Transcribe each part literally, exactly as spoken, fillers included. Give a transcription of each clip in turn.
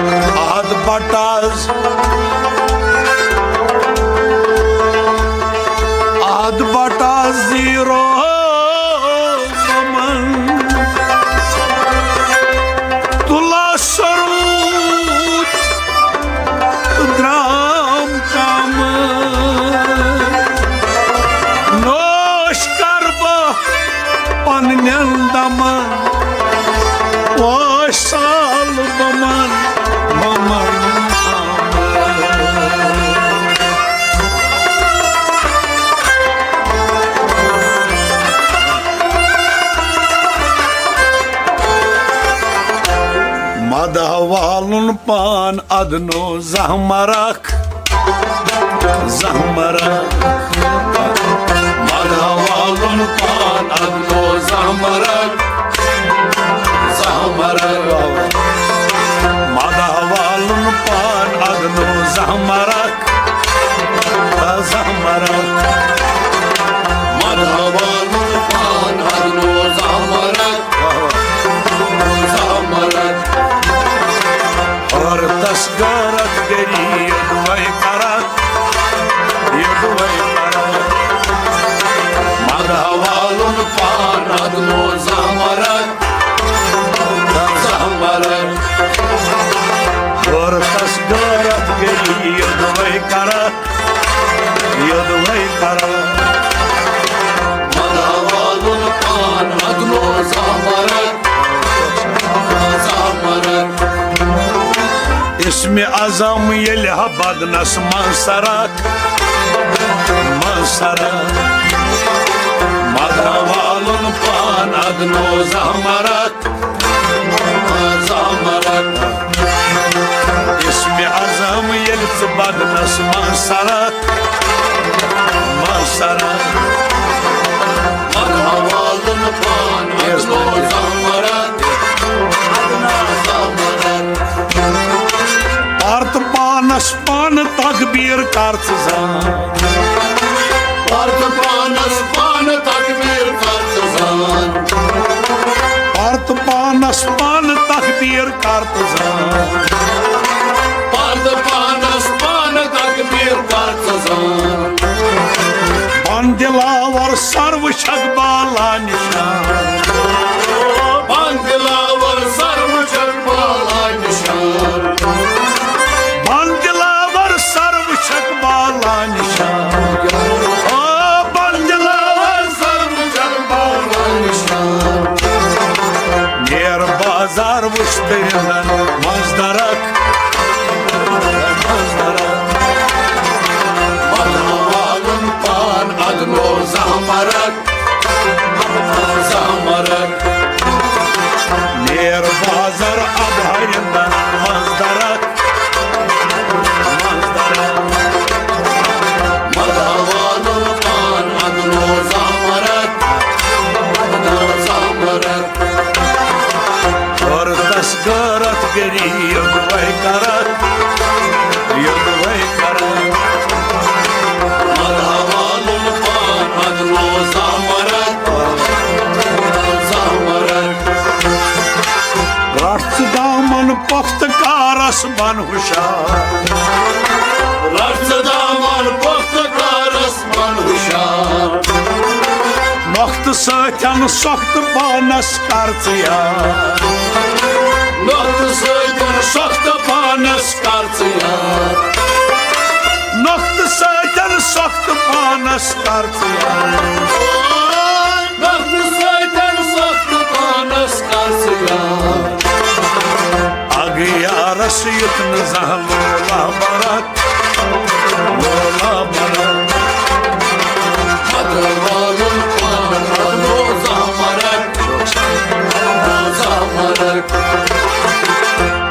Ahad بٹاز، Ahad بٹاز zero بمن، تُلا سرود تہٕ درام کامہٕ۔ نوش کر بہٕ پننٮ۪ن دمن، اوس سال بمن، بمن۔ مدح والُن پان ادنو زہمرک، زہمرک۔ مدح والُن پان ادنو زہمرک، زہمرک۔ مدح والُن پان ادنو زہمرک، زہمرک۔ مدح والُن پان ادنو زہمرک، زہمرک۔ اور تس غیرت گری یدوے کرک، یدوے کرک۔ مدح والُن پان ادنو زہمرک، زہمرک۔ اور تس غیرت گری یدوے کرک، یدوے کرک۔ مدح والُن پان ادنو زہمرک، زہمرک۔ اسم اعظم ییٚلہِ ہا بدنس منٛز سرک، منٛز سرک۔ مدح والُن پان ادنو زہمرک، زہمرک۔ اسم اعظم ییٚلہِ ژٕ بدنس منٛز سرک، منٛز سرک۔ مدح والُن پان ادنو زہمرک، زہمرک۔ پرتہٕ پانس پانہٕ تکبیر کر ژٕ زان۔ پرتہٕ پانس پانہٕ تکبیر کر ژٕ زان۔ پرتہٕ پانس پانہٕ تکبیر کر ژٕ زان۔ پرتہٕ پانس پانہٕ تکبیر کر ژٕ زان۔ بن دلاور سر وٕچھکھ بالا نشان۔ بن دلاور سر وٕچھکھ بالا نشان۔ بن دلاور سر وٕچھکھ بالا نشان۔ آ، بن دلاور سر وٕچھکھ بالا نشان۔ نیر بازار وٕچھ تہٕ رِندن منٛز درک، منٛز درک۔ مدح والُن پان ادنو زہمرک، زہمرک۔ نیر بازر ادہرندن منٛز درک، منٛز درک۔ مدح والُن پان ادنو زہمرک، زہمرک۔ اور تس غیرت گری یدوے کرک، یدوے کرک۔ مدح والُن پان ادنو زہمرک، زہمرک۔ رٹھ ژٕ دامن پۄختہٕ کارس بن ہُشار۔ رٹھ ژٕ دامن پۄختہٕ کارس بن ہُشار۔ نۄختہٕ سۭتٮ۪ن سۄختہٕ پانس کر ژٕ یار۔ نۄختہٕ سۭتٮ۪ن سۄختہٕ پانس کر ژٕ یار۔ نۄختہٕ سۭتٮ۪ن سۄختہٕ پانس کر ژٕ یار۔ نۄختہٕ سۭتٮ۪ن سۄختہٕ پانس کر ژٕ یار۔ اگیارس یُتھ نہٕ زانٛہہ لولا برت، لولا برت۔ مدح والُن پان ادنو زہمرک، زہمرک۔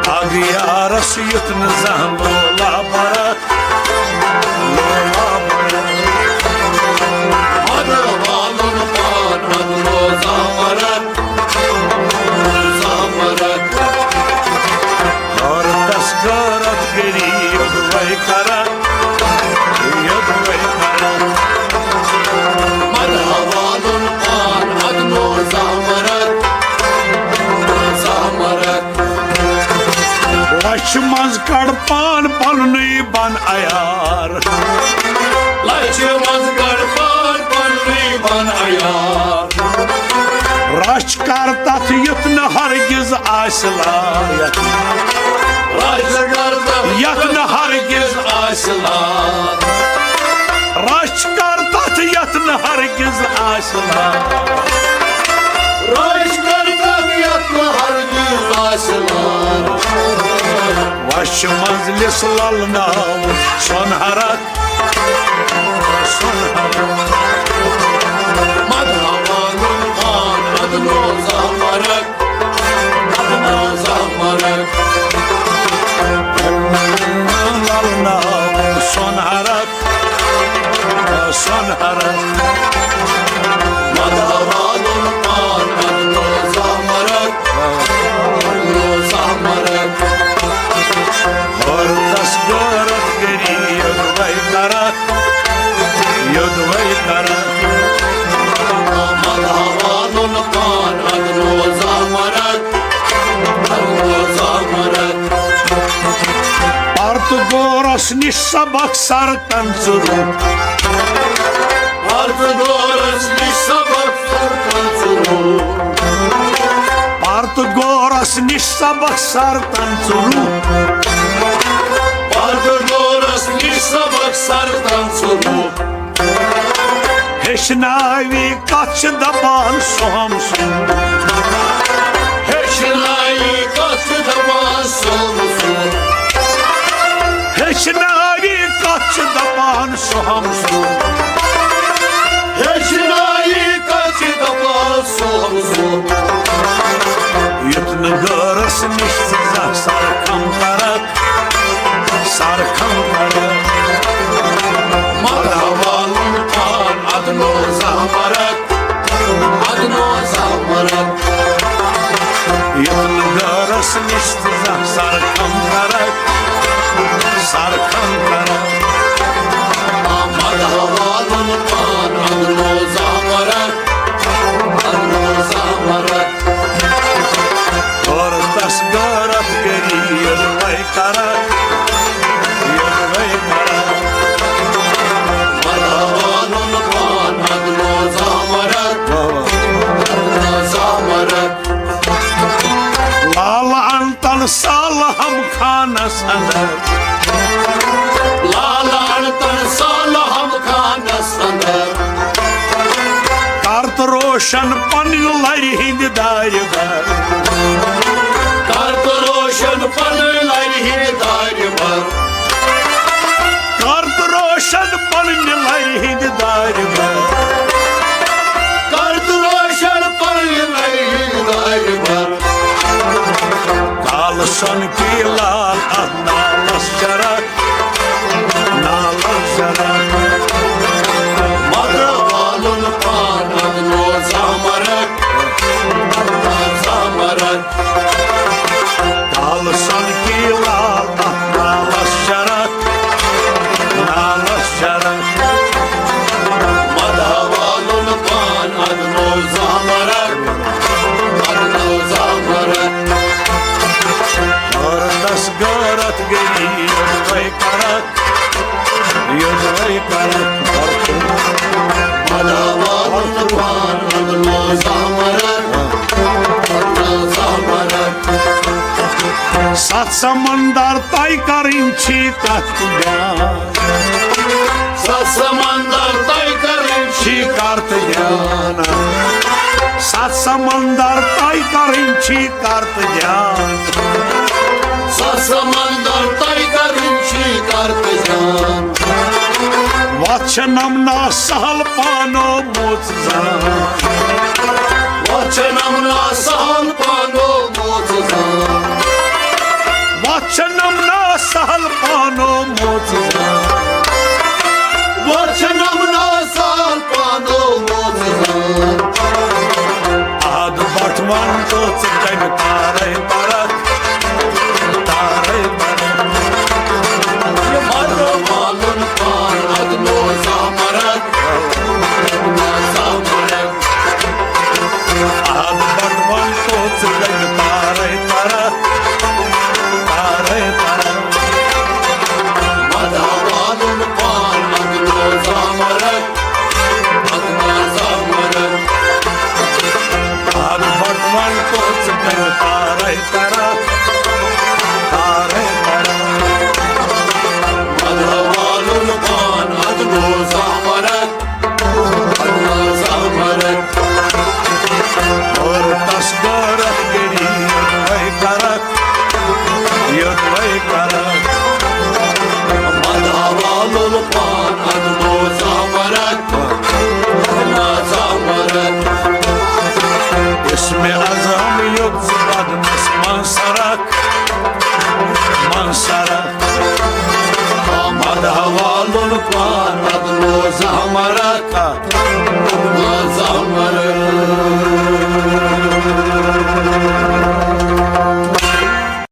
اگیارس یُتھ نہٕ زانٛہہ لولا برت، لولا برت۔ مدح والُن پان ادنو زہمرک، زہمرک۔ اور تس غیرت گری یدوے کرک، یدوے کرک۔ مدح والُن پان ادنو زہمرک، زہمرک۔ وچھ لچھِ منٛز کڑ پان پننُے بن عیار۔ لچھِ منٛز کڑ پان پننُے بن عیار۔ رچھ کر تتھ یُتھ نہٕ ہرگز آسہِ لار۔ رچھ کر تتھ یتھ نہٕ ہرگز آسہِ لار۔ رچھ کر تتھ یتھ نہٕ ہرگز آسہِ لار۔ رچھ کر تتھ یتھ نہٕ ہرگز آسہِ لار۔ وشہِ منٛز لِس للناو سۄنہٕ ہرک۔ سۄنہٕ ہرک۔ مدہا والُن پان ادنو زامرک۔ ادنو زامرک۔ للناو سۄنہٕ ہرک۔ سۄنہٕ ہرک۔ مدہا والُن پان ادنو زامرک۔ ادنو زامرک۔ ہر تس غٲرت کٔری یوٚدوَے کرکھ، یوٚدوَے کرکھ۔ مدہا والُن پان ادنو زامرک، ادنو زامرک۔ پرتہٕ غورس نِش سبق سر کن ژٕ رُت۔ پرتہٕ غورس نِش سبق سر کن ژٕ رُت۔ پرتہٕ غورس نِش سبق سر کن ژٕ رُت۔ پرتہٕ غورس نِش سبق سر کن ژٕ رُت۔ ہیٚچھناوی کتھ چھِ دپان سُہ ہم سُہ۔ ہیٚچھناوی کتھ چھِ دپان سُہ ہم سُہ۔ ہیٚچھناوی کتھ چھِ دپان سُہ ہم سُہ۔ ہیٚچھناوی کتھ چھِ دپان سُہ ہم سُہ۔ یُتھ نہٕ غٲرس نِش ژٕ زانٛہہ سر کھم کرکھ، سر کھم کرکھ۔ مدہا والُن پان ادنو زامرک، ادنو زامرک۔ یُتھ نہٕ غٲرس نِش ژٕ زانٛہہ سر کھم کرکھ، سر کھم کرکھ۔ مدہا والُن پان ادنو زامرک، ادنو زامرک۔ غٲرتس غٲرت کٔری یوٚدوَے کرکھ، یوٚدوَے کرکھ۔ مدہا والُن پان ادنو زامرک، واہ واہ۔ ادنو زامرک۔ لال انتن سال ہم خانس اندر۔ لال انتن سال ہم خانس اندر۔ کر تہٕ روشن پننہِ لرِ ہٕنٛدِ دارِ بر۔ کر تہٕ روشن پننہِ لرِ ہٕنٛدِ دارِ بر۔ کر تہٕ روشن پننہِ لرِ ہٕنٛدِ دارِ بر۔ کر تہٕ روشن پننہِ لرِ ہٕنٛدِ دارِ بر۔ کالہٕ سۄنہٕ کی لال اتھ نالس شرک۔ نالس شرک۔ مدہا والُن پان ادنو زامرک۔ ادنو زامرک۔ کالہٕ سۄنہٕ کی لال اتھ نالس شرک۔ نالس شرک۔ مدہا والُن پان ادنو زامرک۔ ادنو زامرک۔ غٲرتس غٲرت گٔیی یوٚدوَے کرکھ، یوٚدوَے کرکھ۔ مدہا والُن پان ادنو زامرک، ادنو زامرک۔ ستھ سمندر طے کرٕنۍ چھی کتھ تہٕ بیان۔ ستھ سمندر طے کرٕنۍ چھی کتھ تہٕ بیان۔ ستھ سمندر طے کرٕنۍ چھی کتھ تہٕ بیان۔ ستھ سمندر طے کرٕنۍ چھی کتھ تہٕ بیان۔ وتھ چھِ نمنا سہل پانو موت زان۔ وتھ چھِ نمنا سہل پانو موت زان۔ وتھ چھِ نمنا سہل پانو موت زان۔ وتھ چھِ نمنا سہل پانو موت زان۔ آد بٹھ ون تو ژٕ کمہِ تارے پرکھ۔ تارے پرکھ۔ مدہا والُن پان ادنو زامرک۔ ادنو زامرک۔ آد بٹھ ون تو ژٕ کمہِ تارے پرکھ۔ تارے پرکھ۔ Side